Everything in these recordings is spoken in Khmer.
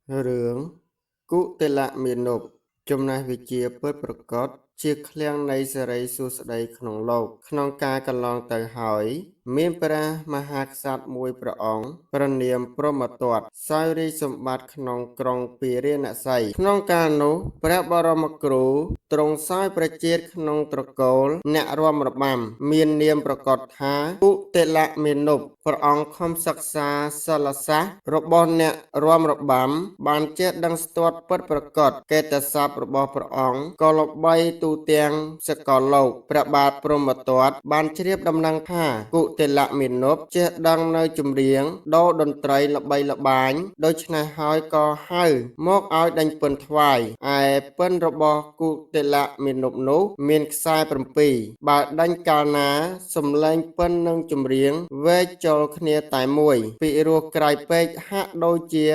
រឿង គុតិលមាណព ចំណេះវិជ្ជាពិតប្រាកដជាឃ្លាំងនៃសិរីសួស្តីក្នុងលោក ក្នុងកាលកន្លងទៅហើយ មានព្រះមហាក្សត្រមួយព្រះអង្គ ព្រះនាមព្រហ្មទត្ត សោយរាជ្យសម្បត្តិក្នុងក្រុងពារាណសី ក្នុងកាលនោះ ព្រះបរមគ្រូទ្រង់សោយព្រះជេដ្ឋក្នុងត្រកូលអ្នករាំរបាំ មាននាមប្រកបថា គុតិលមាណព ព្រះអង្គខំសិក្សាសិលសាស្ត្ររបស់អ្នករាំរបាំ បានចេះដឹងស្ទាត់ពិតប្រាកដ កិត្តិសព្ទរបស់ព្រះអង្គក៏ល្បីទូទាំងសកលលោក ព្រះបាទព្រហ្មទត្តបានជ្រាបដំណឹងថា គុតិលមាណពចេះដឹងនៅចម្រៀងដូរតន្ត្រីល្បីល្បាញ ដូច្នេះហើយក៏ហៅមកឲ្យដេញពិណថ្វាយ ឯពិណរបស់គុតិលមាណពនោះមានខ្សែ ៧ បើដេញកាលណាសំឡេងពិណនិងចម្រៀងវែកចូលគ្នាតែមួយ ពីរោះក្រៃពេកហាក់ដូចជា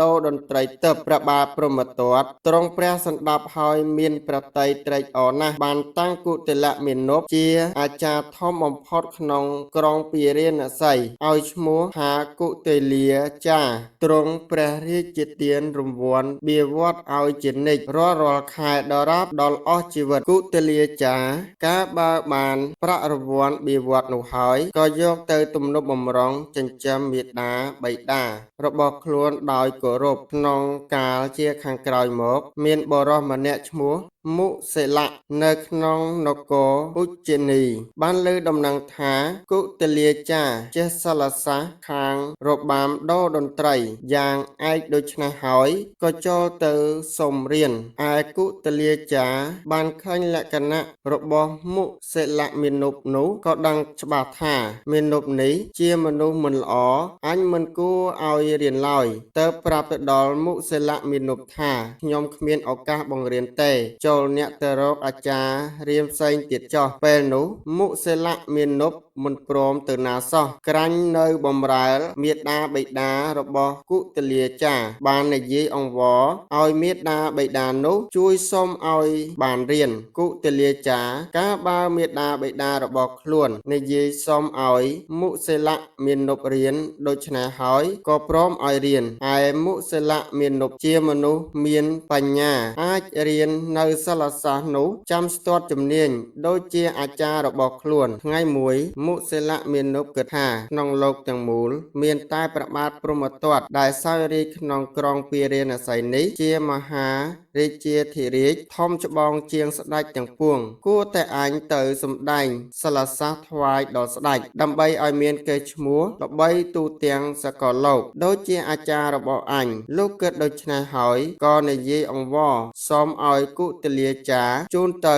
ដូរតន្ត្រីទិព្វ ព្រះបាទព្រហ្មទត្តទ្រង់ព្រះសណ្តាប់ហើយមានព្រះទ័យត្រេកអរណាស់ បានតាំងគុតិលមាណពជាអាចារ្យធំបំផុតក្នុងក្រុងពារាណសី ឲ្យឈ្មោះថាគុតិលាចារ ទ្រង់ព្រះរាជទានរង្វាន់បៀវត្សឲ្យជានិច្ចរាល់ៗខែដល់រាបដល់អស់ជីវិត គុតិលាចារកាលបើបានប្រាក់រង្វាន់បៀវត្សនោះហើយ ក៏យកទៅទំនុកបម្រុងចិញ្ចឹមមាតាបិតារបស់ខ្លួនដោយគោរព ក្នុងកាលជាខាងក្រោយមក មានបុរសម្នាក់ឈ្មោះ មុសិលៈ នៅក្នុងនគរឧជ្ជនី បានឮដំណឹងថា គុតិលាចារចេះសិលសាស្ត្រខាងរបាំដូរតន្ត្រីយ៉ាងឯកដូច្នេះហើយ ក៏ចូលទៅសុំរៀន ឯគុតិលាចារបានឃើញលក្ខណៈរបស់មុសិលមាណពនោះ ក៏ដឹងច្បាស់ថា មាណពនេះជាមនុស្សមិនល្អ អញមិនគួរឲ្យរៀនឡើយ ទើបប្រាប់ទៅដល់មុសិលមាណពថា ខ្ញុំគ្មានឱកាសបង្រៀនទេ ចូលអ្នកទៅរកអាចារ្យរៀនផ្សេងទៀតចុះ ពេលនោះមុសិលមាណពមិនព្រមទៅណាសោះ ក្រាញ់នៅបំរើមាតាបិតារបស់គុតិលាចារ បាននិយាយអង្វរឲ្យមាតាបិតានោះជួយសុំឲ្យបានរៀន គុតិលាចារកាលបើមាតាបិតារបស់ខ្លួននិយាយសុំឲ្យមុសិលមាណពរៀនដូច្នេះហើយ ក៏ព្រមឲ្យរៀន ឯមុសិលមាណពជាមនុស្សមានបញ្ញា អាចរៀននៅសិលសាស្ត្រនោះចាំស្ទាត់ជំនាញដូចជាអាចារ្យរបស់ខ្លួន ថ្ងៃមួយមុសិលមាណពគិតថា ក្នុងលោកទាំងមូល មានតែព្រះបាទព្រហ្មទត្តដែលសោយរាជ្យក្នុងក្រុងពារាណសីនេះ ជាមហារាជាធិរាជធំច្បងជាងស្ដេចទាំងពួង គួរតែអញទៅសម្ដែងសិលសាស្ត្រថ្វាយដល់ស្ដេច ដើម្បីឲ្យមានកេរ្តិ៍ឈ្មោះល្បីទូទាំងសកលលោក ដូចជាអាចារ្យរបស់អញ លោកគិតដូច្នេះហើយ ក៏និយាយអង្វរសុំឲ្យគុតិលាចារជូនទៅ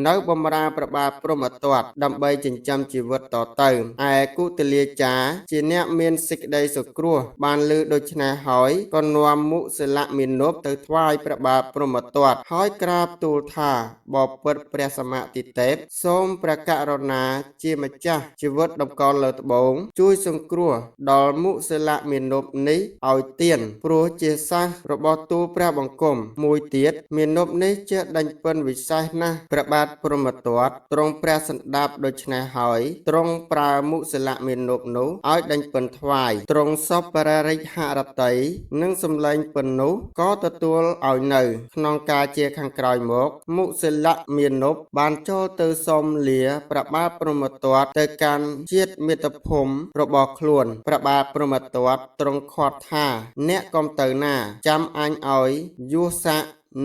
នៅបម្រើព្រះបាទព្រហ្មទត្តដើម្បីចិញ្ចឹមជីវិតតទៅ ឯគុតិលាចារជាអ្នកមានសេចក្តីសង្គ្រោះ បានឮដូច្នេះហើយ ក៏នាំមុសិលមាណពទៅថ្វាយព្រះបាទព្រហ្មទត្ត ហើយក្រាបទូលថា បពិត្រព្រះសមតិទេព សូមព្រះករុណាជាម្ចាស់ជីវិតតម្កល់លើត្បូង ជួយសង្គ្រោះដល់មុសិលមាណពនេះឲ្យទាន ព្រោះជាសិស្សរបស់ទូលព្រះបង្គំ មួយទៀតមាណពនេះចេះដេញពិណវិសេសណាស់ ព្រះបាទព្រហ្មទត្តទ្រង់ព្រះសណ្តាប់ដូច្នេះហើយ ទ្រង់ប្រើមុសិលមាណពនោះឲ្យដេញពិណថ្វាយ ទ្រង់សពព្រះរាជហឫទ័យនឹងសម្លេងពិណនោះក៏ទទួលឲ្យនៅ ក្នុងកាលជាខាងក្រោយមក មុសិលមាណពបានចូលទៅសុំលាព្រះបាទព្រហ្មទត្តទៅកាន់ជាតិមាតុភូមិរបស់ខ្លួន ព្រះបាទព្រហ្មទត្តទ្រង់ឃាត់ថា អ្នកកុំទៅណា ចាំអញឲ្យយោស័ក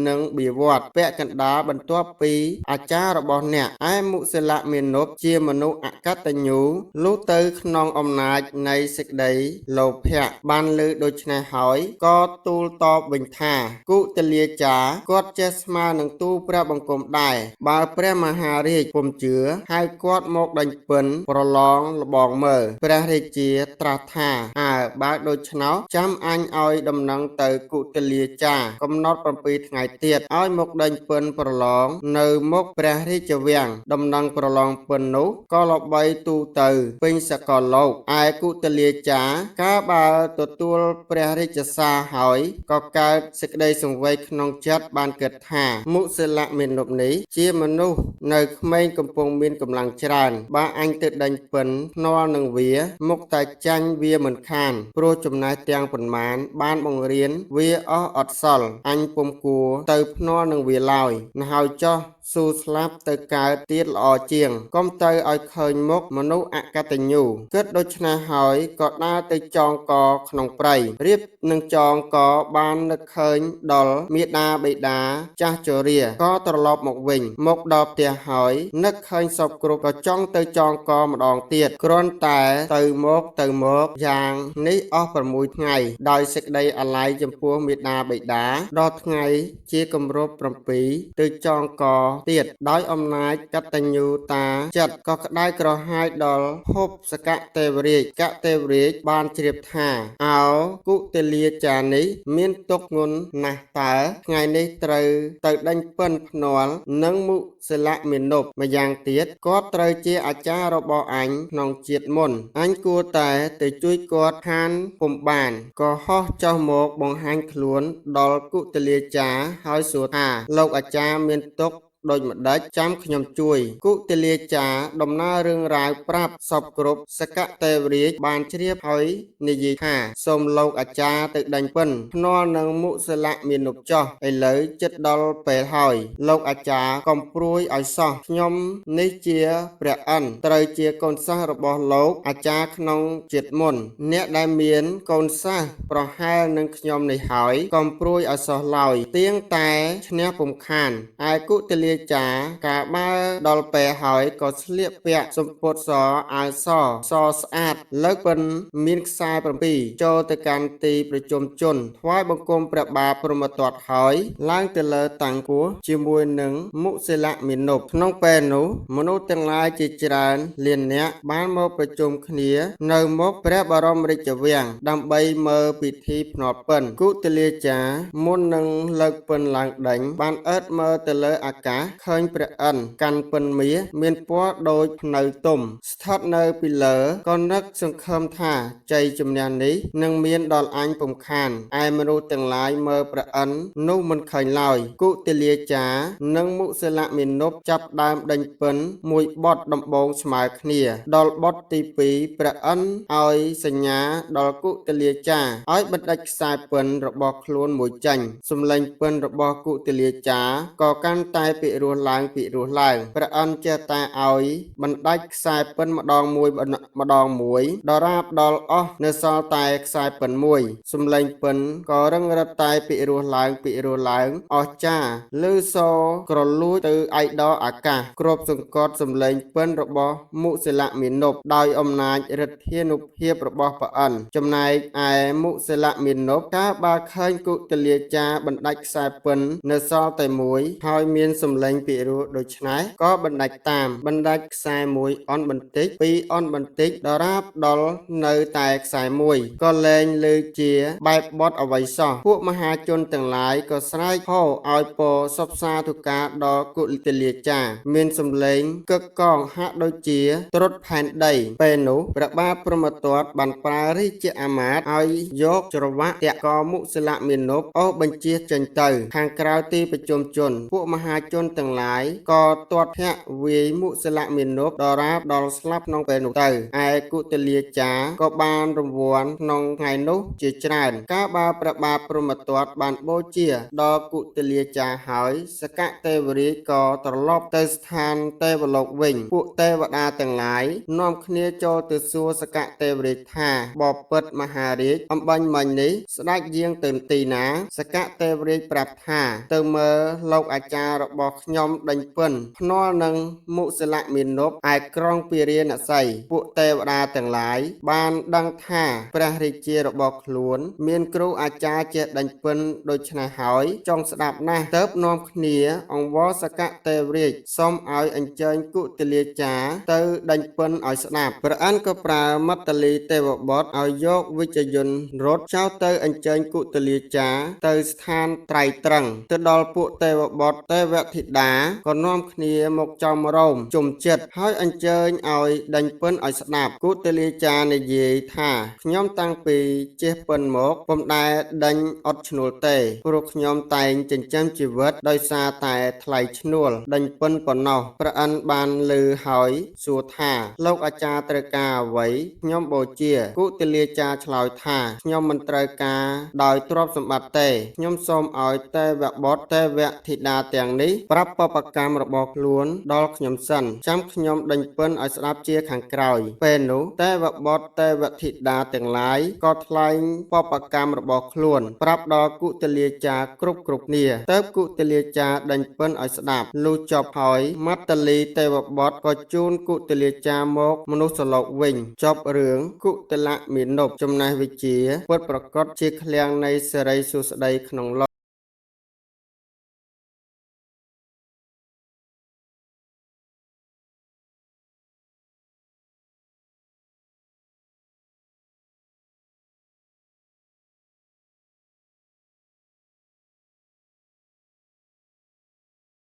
និងបៀវត្សពាក់កណ្ដាលបន្ទាប់ពីអាចារ្យរបស់អ្នក ឯមុសិលមាណពជាមនុស្សអកតញ្ញូ លុះទៅក្នុងអំណាចនៃសេចក្តីលោភៈ បានឮដូច្នេះហើយ ក៏ទូលតបវិញថា គុតិលាចារគាត់ចេះស្មើនឹងទូលព្រះបង្គំដែរ បើព្រះមហារាជពុំជឿ ហៅគាត់មកដេញពិណប្រឡងល្បងមើល ព្រះរាជាត្រាស់ថា អើបើដូច្នោះ ចាំអញឲ្យដំណឹងទៅគុតិលាចារកំណត់ ៧ ថ្ងៃទៀត ឲ្យមកដេញពិណប្រឡងនៅមុខព្រះរាជវាំង ដំណឹងប្រឡងពិណនោះក៏ល្បីទូទៅពេញសកលលោក ឯគុតិលាចារកាលបើទទួលព្រះរាជសារហើយ ក៏កើតសេចក្តីសង្វេគក្នុងចិត្តបានគិតថា មុសលមាណពនេះជាមនុស្សនៅក្មេងកំពុងមានកម្លាំងច្រើន បើអញទៅដេញពិណភ្នាល់នឹងវា មុខតែចាញ់វាមិនខាន ព្រោះចំណេះទាំងប៉ុន្មានបានបង្រៀនវាអស់អត់សល់ អញពុំគួរទៅភ្នាល់នឹងវាឡើយ ណ្ហើយចុះស៊ូស្លាប់ទៅកើតទៀតល្អជាង កុំទៅឲ្យឃើញមុខមនុស្សអកតញ្ញូ គិតដូច្នេះហើយក៏ដើរទៅចងកក្នុងព្រៃ រៀបនឹងចងកបាននឹកឃើញដល់មាតាបិតាចាស់ជរាក៏ត្រឡប់មកវិញ មកដល់ផ្ទះហើយនឹកឃើញសពគ្រប់ក៏ចង់ទៅចងកម្ដងទៀត គ្រាន់តែទៅមកទៅមកយ៉ាងនេះអស់6ថ្ងៃ ដោយសេចក្តីអាល័យចំពោះមាតាបិតា ដល់ថ្ងៃជាគម្រប់7ទៅចងកទៀត ដោយអំណាចកតញ្ញូតាចិត្តក៏ក្តៅក្រហាយដល់ភពសកទេវរាជ កទេវរាជបានជ្រាបថា អោគុតិលាចានេះមានទុក្ខងន់ណាស់តើ ថ្ងៃនេះត្រូវទៅដេញពិនភ្នាល់នឹងមុសិលមាណព ម្យ៉ាងទៀតគាត់ត្រូវជាអាចារ្យរបស់អញក្នុងជាតិមុន អញគួរតែទៅជួយគាត់ខានពុំបាន ក៏ហោះចុះមកបង្ហាញខ្លួនដល់គុតិលាចាហើយសួរថា លោកអាចារ្យមានទុក្ខដូចម្ដេចចាំខ្ញុំជួយ គុតិលាចាដំណើររឿងរ៉ាវប្រាប់សពគ្រប់ សកទេវរាជបានជ្រាបហើយនិយាយថា សូមលោកអាចារ្យទៅដេញពិនភ្នាល់នឹងមុសលមាណពចុះ ឥឡូវចិត្តដល់ពេលហើយ លោកអាចារ្យកុំព្រួយឲ្យសោះ ខ្ញុំនេះជាព្រះឥន្ទត្រូវជាកូនសិស្សរបស់លោកអាចារ្យក្នុងជាតិមុន អ្នកដែលមានកូនសិស្សប្រហែលនឹងខ្ញុំនេះហើយ កុំព្រួយឲ្យសោះឡើយ ទៀងតែឈ្នះពុំខាន ឯគុតិលាចាកាលបើដល់ពេលហើយក៏ស្លៀកពាក់សំពត់សអាវសសស្អាតលើកពិនមានខ្សែ7ចូលទៅកាន់ទីប្រជុំជនថ្វាយបង្គំព្រះបាទព្រហ្មទត្តហើយឡើងទៅលើតាំងពោះជាមួយនឹងមុសិលមាណព ក្នុងពេលនោះមនុស្សទាំងឡាយជាច្រើនលាននាក់បានមកប្រជុំគ្នានៅមុខព្រះបរមរាជវាំងដើម្បីមើលពិធីភ្នាល់ពិន គុតិលាចាមុននឹងលើកពិនឡើងដេញបានអើតមើលទៅលើអាកាសឃើញព្រះឥន្ទកាន់ពិនមាសមានពណ៌ដូចភ្នៅទុំស្ថិតនៅពីលើក៏នឹកសង្ឃឹមថាជ័យជំនះនេះនឹងមានដល់អញពុំខាន ឯមនុស្សទាំងឡាយមើលព្រះឥន្ទនោះមិនឃើញឡើយ គុតិលាចានិងមុសិលមាណពចាប់ដើមដេញពិនមួយបត់ដំបូងស្មើគ្នា ដល់បត់ទី2ព្រះឥន្ទឲ្យសញ្ញាដល់គុតិលាចាឲ្យបណ្ដេចខ្សែពិនរបស់ខ្លួនមួយចេញ សំឡេងពិនរបស់គុតិលាចាក៏កាន់តែពិរោះឡើងពិរោះឡើង ព្រះឥន្ទចេះតែឲ្យបណ្ដាច់ខ្សែពិនម្ដងមួយម្ដងមួយដរាបដល់អស់នៅសល់តែខ្សែពិនមួយ សំឡេងពិនក៏រឹងរឹតតែពិរោះឡើងពិរោះឡើងអស្ចារ្យឮសូរក្រលួចទៅឯដល់អាកាសគ្របសង្កត់សំឡេងពិនរបស់មុសិលមាណពដោយអំណាចឫទ្ធានុភាពរបស់ព្រះឥន្ទ ចំណែកឯមុសិលមាណពកាលបើឃើញគុតិលាចាបណ្ដាច់ខ្សែពិននៅសល់តែមួយហើយមានសំឡេងពិរោះដូច្នេះក៏បណ្ដាច់តាមបណ្ដាច់ខ្សែមួយអន់បន្តិចពីរអន់បន្តិចដរាបដល់នៅតែខ្សែមួយក៏លែងលើជាបែបបត់អ្វីសោះ ពួកមហាជនទាំងឡាយក៏ស្រែកហោឲ្យពរសពសាធុការដល់គុតិលាចាមានសំឡេងកឹកកងហាក់ដូចជាត្រុដិផែនដី ពេលនោះព្រះបាទព្រហ្មទត្តបានប្រើរាជអាមាត្យឲ្យយកច្រវាក់តាក់កមុសិលមាណពអូសបញ្ជាចេញទៅខាងក្រៅទីប្រជុំជន ពួកមហាជនទាំងឡាយក៏ទាត់ធាក់វាយមុសិលមាណពដរាបដល់ស្លាប់ក្នុងពេលនោះទៅ ឯគុតិលាចាក៏បានរង្វាន់ក្នុងថ្ងៃនោះជាច្រើន កាលបើព្រះបាទព្រហ្មទត្តបានបូជាដល់គុតិលាចាហើយ សកទេវរាជក៏ត្រឡប់ទៅស្ថានទេវលោកវិញ ពួកទេវតាទាំងឡាយនាំគ្នាចូលទៅសួរសកទេវរាជថាបពិតមហារាជអំបញ្ញមិញនេះស្ដេចយាងទៅទីណា សកទេវរាជប្រាប់ថាទៅមើលលោកអាចារ្យរបស់ របស់ខ្ញុំដេញពិណ ភ្នាល់នឹងមុសលមាណពឯក្រុងពារាណសី ពួកទេវតាទាំងឡាយបានដឹងថាព្រះរាជារបស់ខ្លួនមានគ្រូអាចារ្យចេះដេញពិណដូច្នេះហើយ ចង់ស្ដាប់ណាស់ ទើបនាំគ្នាអង្វរសក្កទេវរាជសុំឲ្យអញ្ជើញគុទលាចារទៅដេញពិណឲ្យស្ដាប់។ ព្រះឥន្ទ្រក៏ប្រើមត្តលីទេវបុត្រឲ្យយកវិជ្ជយន្តរត់ចោលទៅអញ្ជើញគុទលាចារទៅស្ថានត្រៃត្រឹង ទៅដល់ពួកទេវបុត្រទេវធីតាក៏នាំគ្នាមកចំរោមជុំចិត្ត ហើយអញ្ជើញឲ្យដេញពិណឲ្យស្ដាប់។ គុទលាចារនិយាយថា ខ្ញុំតាំងពីចេះពិណមកពុំដែលដេញអត់ឈ្នួលទេ ព្រោះខ្ញុំតែងចិញ្ចឹមជីវិតដោយសារតែថ្លៃឈ្នួលដេញពិណប៉ុណ្ណោះ។ ព្រះឥន្ទ្របានឮហើយសួរថា លោកអាចារ្យត្រូវការអ្វីខ្ញុំបូជា? គុទលាចារឆ្លើយថា ខ្ញុំមិនត្រូវការដោយទ្រព្យសម្បត្តិទេ ខ្ញុំសូមឲ្យទេវបុត្រទេវធីតាទាំងនេះប្រាប់បបកម្មរបស់ខ្លួនដល់ខ្ញុំសិន ចាំខ្ញុំដេញពិណឲ្យស្ដាប់ជាខាងក្រោយ។ ពេលនោះទេវបុត្រទេវធីតាទាំងឡាយក៏ថ្លែងបបកម្មរបស់ខ្លួនប្រាប់ដល់គុទលាចារគ្រប់គ្នា ទើបគុទលាចារដេញពិណឲ្យស្ដាប់។ លុះចប់ហើយមត្តលីទេវបុត្រក៏ជូនគុទលាចារមកមនុស្សលោកវិញ។ ចប់រឿងគុទលមាណពចំណេះវិជ្ជាពិតប្រាកដជាឃ្លាំងនៃសិរីសួស្តីក្នុងលោក។